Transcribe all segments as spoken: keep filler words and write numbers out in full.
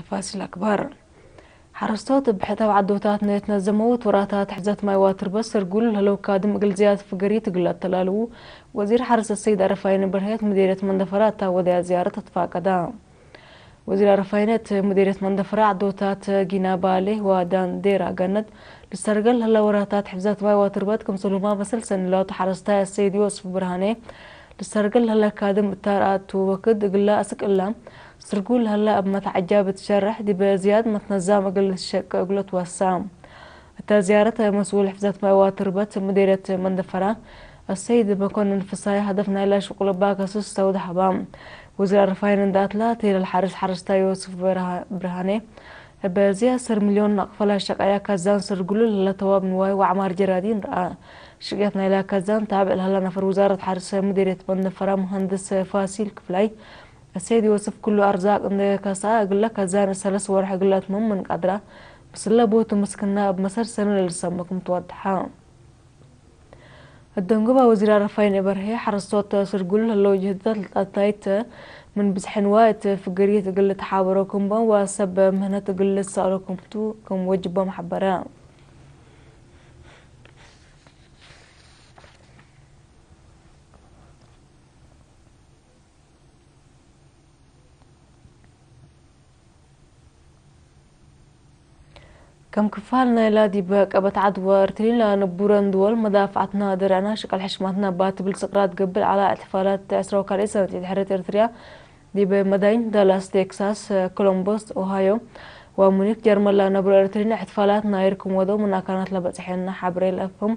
ፋሲል አክባር። ሐረስቶት እብ ሕተብ ዐዶታት ናይ ትነዘመው ወራታት ሕፍዘት ማይ ወትርበት ስርጉል ለህለው ካድም እግል ዝያድ ፍገሪት እግል ለአተላልዉ፣ ወዚር ሐርስ አሰይድ አረፋይነ በርሄ እት ምዴርየት መንደፈራ እተ ወደያ ዝያረት አትፋቀዳ። ወዚር አረፋይነ እት ምዴርየት መንደፈራ ዐዶታት ጊና ባሌ ወዳን ዴራ ገነት ልሰርገል ለህለ ወራታት ሕፍዘት ማይ ወትርበት ክምሰልሁመ መሰል ሰኒ ላቱ ሐረስታይ አሰይድ ዮስፍ ብርሃኔ ልሰርገል ለህለ ካድም እተ ረአቱ ወክድ እግለ አስክ እለ ስርጉል ለህለ እብ መትዐጃ ብትሸረሕ ዲበ ዝያድ መትነዛም እግል ልትሸቄ እግሉ ትወሳ። እተ ዝያረት መስኡል ሕፍዘት ማይ ወትርበት ምዴርየት መንደፈራ አሰይድ መኮንን ፍሳይ ሀደፍ ናይለ ሽቁል እባ ከስስ ሰውድ ሀባ። ወዚር አረፋይነ እንደ አትላ ቴለል ሐርስ ሐረስታይ ዮስፍ ብርሃ-፣ ብርሃኔ እበ ዝያድ ሰር ሚልዮን ናቅፈ ለሸቀያ ካዛን ስርጉሉ ለተዋብ ንዋይ ወዐማር ጀራዲን ረአ። ሽቅየት ናይላ ካዛን ታብዕ ለሀላ ነፈር ውዛረት ሐርስ ምዴርየት መንደፈራ መሀንድስ ፋሲል ክፍላይ፣ አሰይድ ዮስፍ ክሉ አርዛቅ እንደ ከሰአ እግለ ካዛን ሰለስ ወርሕ እግለ አትምም ምን ቀድራ፣ ምስለ ቦቱ ምስክና እብ መሰል ሰኒ ለልሰመ ክም ትወድሐ። እደንጎባ ወዚር አረፋይነ በርሄ፣ ሐረስቶት ስርጉል ህለው ጅህደት ለአታይት ምን ብዝሐ ንዋይ እት ፍገሪት እግል ልትሓበሮ ክም ቦም ወሰብ ምህነት እግል ልትሰአሎ ክምቱ ክም ወጅቦም ሐበረ። ከም ክፋል ናይላ ዲብ ቀበት ዐድ ወእርትሪን ለነቡረን ድወል መዳፍዐትና ደርዕና ሽቀል ሕሽማትና እባ ትብል ስቅራት ገብእ ለዐላ እሕትፋላት ዕስራ ወካልኤት ሰነት ዒድ ሕርየት ኤርትርያ ዲብ መዳይን ዳላስ ቴክሳስ፣ ኮሎምቦስ ኦሃዮ ወሙኒክ ጀርመን ለነብሮ ኤርትሪን እሕትፋላት ናይር ክም ወደው ምን አካናት ለበጽሐነ ሐብሬ ለአፍህም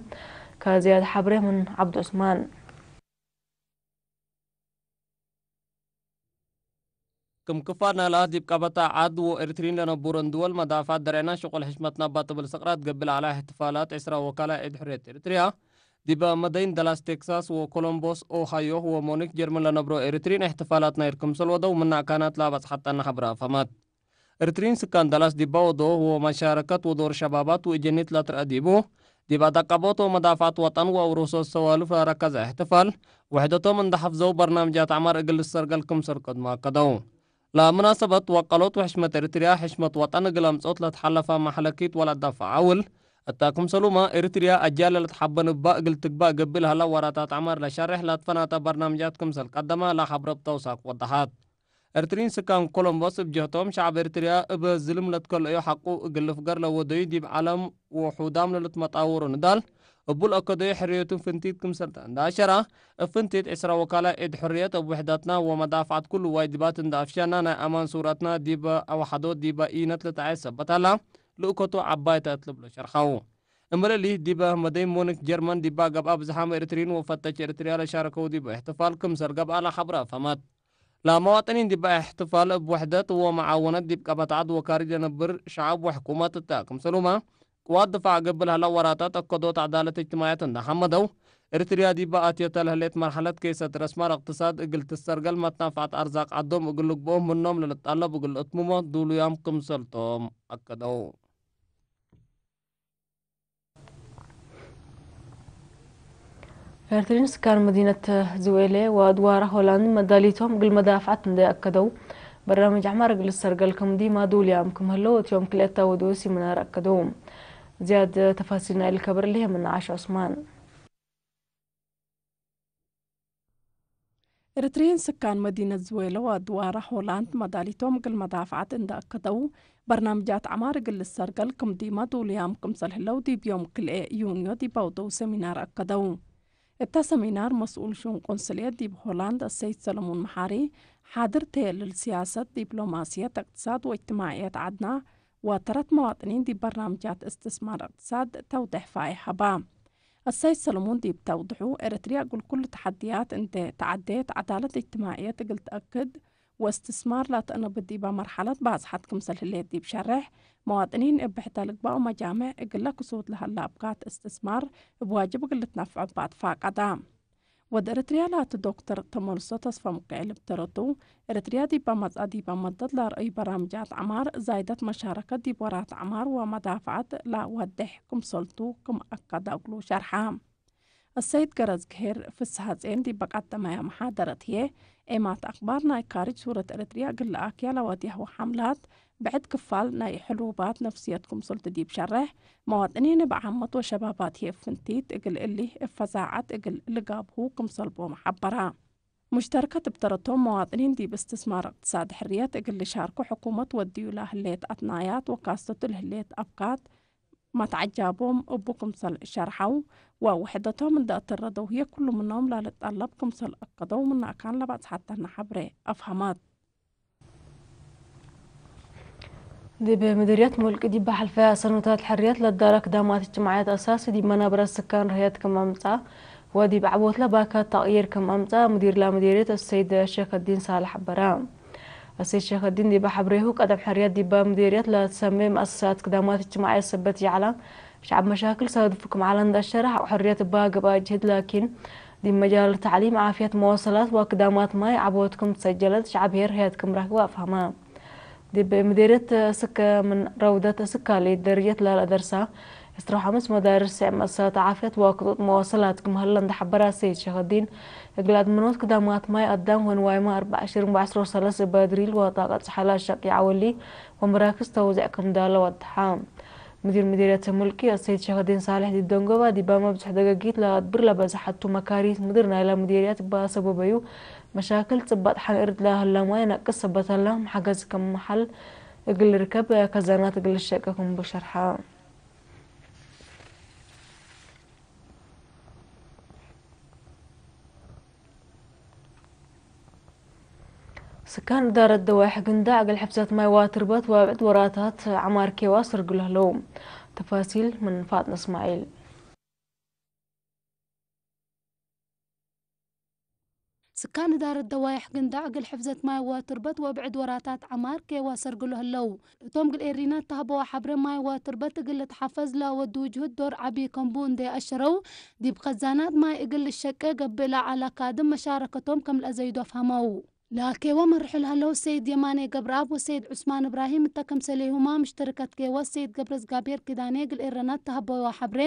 ከዝያድ ሐብሬ ምን ዐብዱ ዑስማን። ክም ክፋል ናይላ ዲብ ቀበታ ዐድ ወኤርትሪን ለነቡረን ድወል መዳፍዐት ደርዕና ሽቁል ሕሽመትና እባ ትብል ስቅራት ገብእ ለዐላ እሕትፋላት ዕስራ ወካልኤት ዒድ ሕርየት ኤርትርያ ዲበ መደይን ደላስ ቴክሳስ ወኮሎምቦስ ኦሃዮ ወሞኒክ ጀርመን ለነብሮ ኤርትሪን እሕትፋላት ናይር ክምሰል ወደው ምነ አካናት ለአበጽሐተነ ሐብረ አፍሀመት። እርትሪን ስካን ዳላስ ዲባ ወዶ ወመሻረከት ወዶር ሸባባት ወእጀኒት ለትረአ ዲቡ፣ ዲብ አዳቀቦት ወመዳፍዐት ወጠን ወአውሮሶት ሰዋልፍ ለረከዘ እሕትፋል፣ ውሕደቶም እንደ ሐፍዘው በርናምጃት ዐማር እግል ልሰርገል ክምሰል ቀድሞ አከደው። ለምናሰበት ወቀሎት ወሕሽመት እርትርያ፣ ሕሽመት ወጠን እግል አምጽኦት ለትሐለፈ መሐለኪት ወለአዳፍዐ ዐውል፣ እተ ክምሰሉመ እርትርያ አጅያል ለልትሐበን እባ እግል ትግባእ ገብእ ለሀላ ወራታት ዐማር ለሸሬሕ ለትፈናተ በርናምጃት ክምሰል ቀደመ ለሐብረብ ተውሳክ ወደሐት። እርትሪን ስካን ኮሎምቦስ እብ ጀህቶም፣ ሸዐብ እርትርያ እብ ዝልም ለትከለአዩ ሐቁ እግል ልፍገር ለወደዩ ዲብ ዐለም ወሑዳም ለልትመጣወሮ ንዳል እቡ ለአከደዩ ሕርየቱ ፍንቲት ክምሰልተ እንደ አሸራ፣ እብ ፍንቲት ዕስራ ወካልኤት ዒድ ሕርየት እብ ውሕደትና ወመዳፍዐት ኩሉ ዋጅባት እንደ አፍሸና፣ ናይ አማን ሱረትና ዲብ አውሐዶት ዲበ ኢነት ልትዐየ ሰበት ዐላ ልእከቱ ዐባይ ተ እት ልብሎ ሸርሐው። እምበል እሊ፣ ዲበ መደይ ሙኒክ ጀርመን ዲባ ገብአ ብዝሓም እርትሪን ወፈተች እርትርያ ለሻረከው ዲብ እሕትፋል ክምሰል ገብአ ለሐብረ አፍሀመት። ለመዋጥኒን ዲብ እሕትፋል እብ ውሕደት ወመዓወነት ዲብ ቀበት ዐድ ወካርጅ ለነብር ሸዐብ ወሕኩመት እተ ክምሰሉመ፣ ቅዋት ድፋዕ ገብእ ለሀላ ወራታት አከዶት ዐዳለት እጅትማዕየት እንደ ሐመደው፣ እርትርያ ዲበ አትየተ ለህሌት መርሐለት ኬሰት ረስማል እቅትሳድ እግል ትሰርገል መትናፍዐት አርዛቅ ዐዶም እግል ልግብኦ ምኖም ለልትጠለብ እግል ልእትምሞ ዱሉያም ክምሰልቶም አከደው። ኤርትሪን ስካን መዲነት ዝዌሌ ወአድዋራ ሆላንድ መዳሊቶም እግል መዳፍዐት እንዴ አከደው፣ በርናምጅ ዐማር እግል ልሰርገል ክም ዲማ ዱልያም ክም ህለው እት ዮም ክልኤ ተወዱ ሲምናር አከደው። ዝያድ ተፋሲል ናይል ከበር እሊ ህይ ምን ዓሽ ዑስማን። ኤርትርዪን ስካን መዲነት ዝዌለ ወአድዋረ ሆላንድ መዳሊቶም እግል መዳፍዐት እንደ አከደው፣ በርናምጃት ዐማር እግል ልሰርገል ክም ዲመ ዱልያም ክምሰል ህለው ዲብ ዮም ክልኤ ዩንዮ ዲብ አውደው ሰሚናር አከደው። እተ ሰሚናር መስኡል ሹን ቆንስልየት ዲብ ሆላንድ አሰይድ ሰለሙን መሓሪ፣ ሓድር ተየልል ሲያሰት፣ ዲፕሎማስየት፣ እቅትሳድ ወእጅትማዕየት ዐድና ወተረት መዋጥኒን ዲብ በርናምጃት እስትስማር እቅትሳድ ተውዴሕ ፋይሕ ሀባ። አሰይድ ሰለሙን ዲብ ተውድሑ፣ ኤረትርያ እግል ኩሉ ተሐድያት እንዴ ተዐዴት፣ ዐዳለት እጅትማዕየት እግል ተአክድ ወእስትስማር ለተአነብት ዲበ መርሐለት ባጽሐት ክምሰል ህሌት ዲብ ሸሬሕ፣ መዋጥኒን እብ ብሕተ ልግባእ ወመጃምዕ እግለ ክሱት ለሀለ አብካት እስትስማር እብ ዋጅብ እግል ልትነፍዖ እባ ትፋቀዳ። ወድ ኤረትርያ ላቱ ዶክተር ተመልሶ ተስፈ ሙቅዕል እብ ተረቱ፣ ኤረትርያ ዲብ መጽአ ዲበ መደት ለአርአዩ በራምጃት ዐማር፣ ዛይደት መሻረከት ዲብ ወራት ዐማር ወመዳፍዐት ለወዴሕ ክምሰልቱ ክም አከደ እግሉ ሸርሐ። አሰይድ ገረዝግሄር ፍስሐጼን ዲብ ቀደመያ መሓደረት ህዬ፣ ኤማት አክባር ናይ ካርጅ ሱረት ኤረትርያ እግል ለአክያ ለወድያሁ ሐምላት፣ ብዕድ ክፋል ናይ ሕሉባት ነፍስየት ክምሰልቱ ዲብ ሸሬሕ፣ መዋጥኒን እብ ዓመት ወሸባባት ህዬ ፍንቲት እግል እሊ እብ ፈዛዐት እግል ልጋብሁ ክምሰል ቦም ሐበራ። ሙሽተርከት እብ ተረቶም መዋጥኒን ዲብ እስትስማር እቅትሳድ ሕርየት እግል ልሻርኩ ሕኩመት ወድዩ ለህሌት አትናያት ወካስተቱ ለህሌት አፍካት መትዐጃቦም እቡ ክምሰል ሸርሐው፣ ወውሕደቶም እንዴ አተረደው ህዬ ኩሉ ምኖም ለልጠለብ ክምሰል አከደው ምነ አካን ለባጽሐተነ ሐብሬ አፍሀመት። ዲብ ምድርየት ሙልቂ ዲብ ሐልፈያ ሰኖታት ሕርየት ለዳለ ክዳማት እጅትማዕየት አሳሲ ዲብ መናበረት ስካን ርህየት ክም አምጽአ ወዲብ ዐቦት ለባከ ተቅይር ክም አምጽአ ሙዲር ለምዲርየት አሰይድ ሼክዲን ሳልሕ ሐበረ። አሰይድ ሼክዲን ዲብ ሐብሬሁ፣ ቀደም ሕርየት ዲበ ምዲርየት ለትሰሜ መአሰሳት ክዳማት እጅትማዕየት ሰበት ይዐለ፣ ሸዐብ መሻክል ሳድፉ ክም ዐለ እንዴ አሸረ፣ ሐቅ ሕርየት እበ ገብአ ጅህድ ላኪን፣ ዲብ መጃል ተዕሊም፣ ዓፍየት፣ መዋሰላት ወክዳማት ማይ ዐቦት ክም ትሰጀለት፣ ሸዐብ ሄር ርህየት ክም ረክበ አፍሀመ። ዲብ ምዲርየት እስክ ምን ረውደት እስክ ካልኢት ደረጀት ለለአደርሳ፣ ዕስራ ወሐምስ መዳርስ፣ መአሰሳት ዓፍየት ወክጡጥ መዋሰላት ክም ሀለ እንዴ ሐበረ አሰይድ ሸክዲን፣ እግል አድምኖት ክዳማት ማይ አዳም ወንዋይመ አርበዕ አሽር ወዐስር ወሰለስ እበ ድሪል ወጣቀት ጸሓይ ለአሸቅየ ዐወሊ ወመራክዝ ተውዜዕ ክም ዳለ ወደሐ። ምዲር ምዲርየት ሙልቂ አሰይድ ሸክዲን ሳልሕ ዲብ ደንጎባ ዲበ መብዝሕ ደገጊት ለአድብር ለበዝሐቱ መካሪት ምድር ናይለ ምዲርየት እበ ሰበበዩ መሻክል ጽባጥ ሐን እርድ ለህለ ማይ ነቅስ ሰበት ሀለ፣ መሐገዝ ክም ሐል እግል ልርከብ ከዛናት እግል ልሸቄ ክም ቡ ሸርሐ። ስካን እዳረት ደዋይሕ ግንዳዕ እግል ሕፍዘት ማይ ወትርበት ወብዕድ ወራታት ዐማር ኬዋ ሰርግሎ ህለው። ተፋሲል ምን ፋጥነ እስማዒል። ስካን እዳረት ደዋይሕ ግንዳዕ እግል ሕፍዘት ማይ ወትርበት ወብዕድ ወራታት ዐማር ኬዋ ሰርግሎ ህለው። እቶም እግል ኤሪና ተሀበወ ሐብሬ ማይ ወትርበት እግል ልትሐፈዝ ለወድዉ ጅሁድ ዶር ዐቢ ከም ቡ እንዴ አሸረው፣ ዲብ ከዛናት ማይ እግል ልሸቄ ገብእ ለዐለ ካድም መሻረከቶም ከም ለአዘይዶ አፍሀመው። ለኬወ መርሑ ለህለው ሰይድ የማኔ ገብረአብ ወሰይድ ዑስማን እብራሂም እተ ክምሰሌሁማ ምሽተርከት ኬወ ሰይድ ገብረዝጋብሔር ኪዳኔ እግል ኤረናት ተሀበወ ሐብሬ፣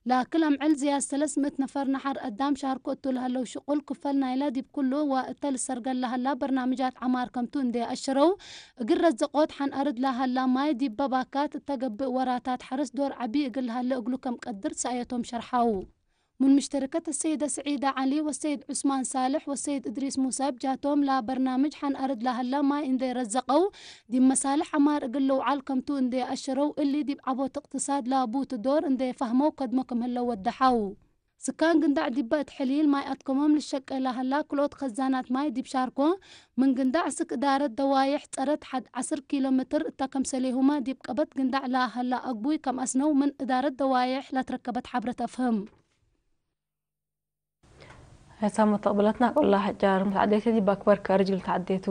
ለክል አምዕል ዝያድ ሰለስ ምእት ነፈር ነሐር አዳም ሻርኮ እቱ ለህለው ሽቁል ክፈል ናይለ ዲብ ኩሉ ወእተ ልሰርገል ለሀላ በርናምጃት ዐማር ከምቱ እንዴ አሸረው፣ እግል ረዘቆት ሐን አርድ ለሀላ ማይ ዲበ ባካት እተ ገብእ ወራታት ሐርስ ዶር ዐቢ እግል ለሀለ እግሉ ከም ቀድር ሰአየቶም ሸርሐው። ምን ምሽተርከት አሰይደ ስዒደ ዐሊ ወሰይድ ዑስማን ሳልሕ ወሰይድ እድሪስ ሙሳ እብ ጃቶም፣ ለበርናምጅ ሐን አርድ ለሀለ ማይ እንዴ ረዘቀው፣ ዲብ መሳልሕ ዐማር እግል ልውዓል ከምቱ እንዴ አሸረው፣ እሊ ዲብ ዐቦት እቅትሳድ ላቡት ዶር እንዴ ፈህመው ከድሞ ክም ህለው ወደሐው። ስካን ግንዳዕ ዲበ እት ሕሊል ማይ አትከሞም ልሸቄ ለሀላ ክልኦት ከዛናት ማይ ዲብ ሻርኮ፣ ምን ግንዳዕ እስክ እዳረት ደዋይሕ ጸረት ሐድ ዐስር ኪሎ ሜትር እተ ከምሰሌሁመ ዲብ ቀበት ግንዳዕ ለሀላ አግቡይ ከም አስነው ምን እዳረት ደዋይሕ ለትረከበት ሐብረት አፍህም። ሕሳም መተቅብለትና ቆላ ሐጫር መትዓዴት ዲብ አክባር ካርጅ ልትዓዴቱ።